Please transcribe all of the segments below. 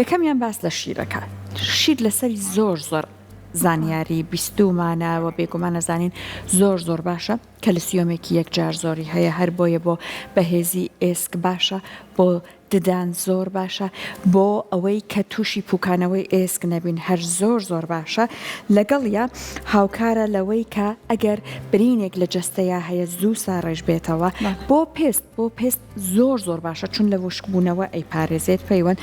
یەکەمیان باس لە شیرەکە شیر لەسەری زۆر زۆر زانیاری بیستومانە و بێگومان ئەزانین زۆر زۆر باشە کەلسیۆمێکی یەکجار زۆری هەیە هەر بۆیە بۆ بەهێزی ئێسک باشە بۆ ددان زۆر باشە بۆ ئەوەی کە تووشی پوکانەوەی ئێسک نەبین هەر زۆر زۆر باشە لەگەڵیا هاوکارە لەوەی کە ئەگەر برینێک لە جەستەیا هەیە زوو ساڕێژ بێتەوە بۆ پێست بۆ پێست زۆر زۆر باشە چون لە وشکبوونەوە ئەیپارێزێت پەیوەند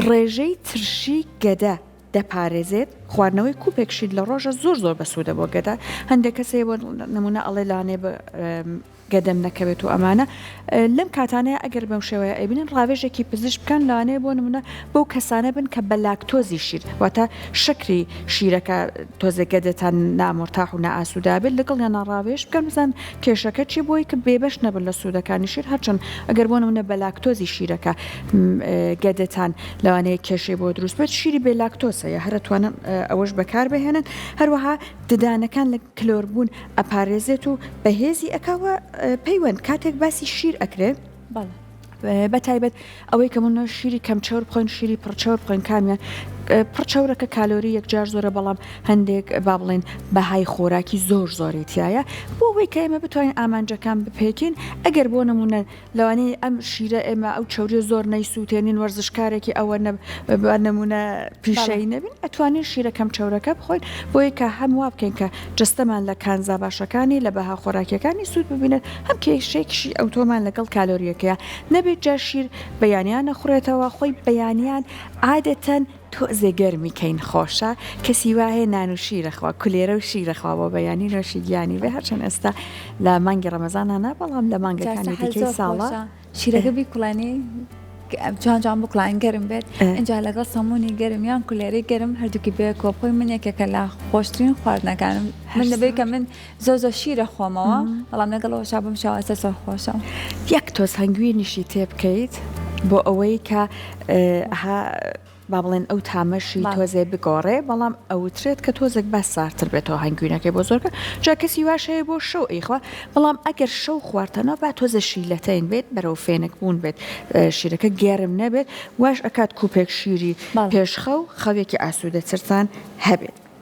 ڕێژەی ترشی گەدە دەپارێزێت خواردنەوەی کوپێک شیر لە ڕۆژە زۆر زۆر بەسوودە بۆ گەدە هەندێک کەس هەیە بۆ نمونە ئەڵێ لانێ گەدەم نەکەوێت و ئەمانە لەم کاتانەیە ئەگەر بەم شێوەیە ئەیبینن ڕاوێژێکی پزیشک بکەن لەوانەیە بۆ نمونە بەو کەسانە بن کە بە لاکتۆزی شیر واتە شەکری شیرەکە تۆزێک گەدەتان نامورتاح و نائاسوودە بێت لەگەڵیانا ڕاوێژ بکەن بزان کێشەکە چیە بۆی کە بێبەش نەبن لە سوودەکانی شیر هەرچەند ئەگەر بۆ نمونە بە لاکتۆزی شیرەکە گەدەتان لەوانەیە کێشەی بۆ دروست بێت شیری بێ لاکتۆز هەیە هەر ئەتوانن ئەوەش بەکار بهێنن هەروەها ددانەکان لە کلۆربوون ئەپارێزێت و بەهێزی ئەکا و پەیوەند کاتێک باسی شیر ئەکرێ بەڵێ. بە تایبەت ئەوەی کە من شیری کەم چەور بخۆین شیری پڕ چەور بخۆین کامیان پڕ چەورەکە کالۆری یەکجار زۆرە بەڵام هەندێک با بڵێن بەهای خۆراکی زۆر زۆری تایە بۆ ئەوەی کە ئێمە بتوانین ئامانجەکان بپێکین ئەگەر بۆ نمونە لەوانەیە ئەم شیرە ئێمە ئەو چەوریە زۆر نەیسووتێنین وەرزشکارێکی ئەوە بە نمونە پیشەیی نەبین ئەتوانین شیرە کەم چەورەکە بخۆین بۆیە کە هەم وا بکەین کە جەستەمان لە کانزا باشەکانی لە بەها خۆراکیەکانی سوود ببینێت هەم کێشەیەکیشی ئەوتۆمان لەگەڵ کالۆریەکەیا نەبێت جا شیر بەیانیان نەخورێتەوە خۆی بەیانیان عادەتەن تۆزێ گەرمی کەین خۆشە کەسی وا هەیە نان و شیر ئەخوا کولێرە و شیر ئەخوا بۆ بەیانی نۆشی گیانی بێ هەرچەند ئێستا لە مانگی ڕەمەزانا نا بەڵام لە جا مانگەکانی سەحەر دیکەی زۆر ساڵە خۆشە شیرەکە بیکوڵێنی جوان جوان بکوڵان گەرم بێت ئینجا لەگەڵ سەمونی گەرم یان کولێرەی گەرم هەردووکی بەیەکەوە بخۆی من یەکێکە لە خۆشترین خواردنەکانم من لەبەی کە من زۆر زۆر شیرە خۆمەوە بەڵام لەگەڵ ئەوەشا بەم شێوازە زۆر خۆشە. یەک تۆز هەنگوینیشی تێ بکەیت بۆ ئەوەی کە ها با بڵێن ئەو تامەشی تۆزێ بگۆڕێ بەڵام ئەوترێت کە تۆزێک با سارتر بێتەوە هەنگوینەکەی بۆ زۆرکە جا کەسی واش هەیە بۆ شەو ئەیخوا بەڵام ئەگەر شەو خواردتەنەوە با تۆزێ شیلەتەین بێت بەرەو فێنک بوون بێت شیرەکە گەرم نەبێت واش ئەکات کوپێک شیری پێش خەو خەوێکی ئاسوودەترتان هەبێت.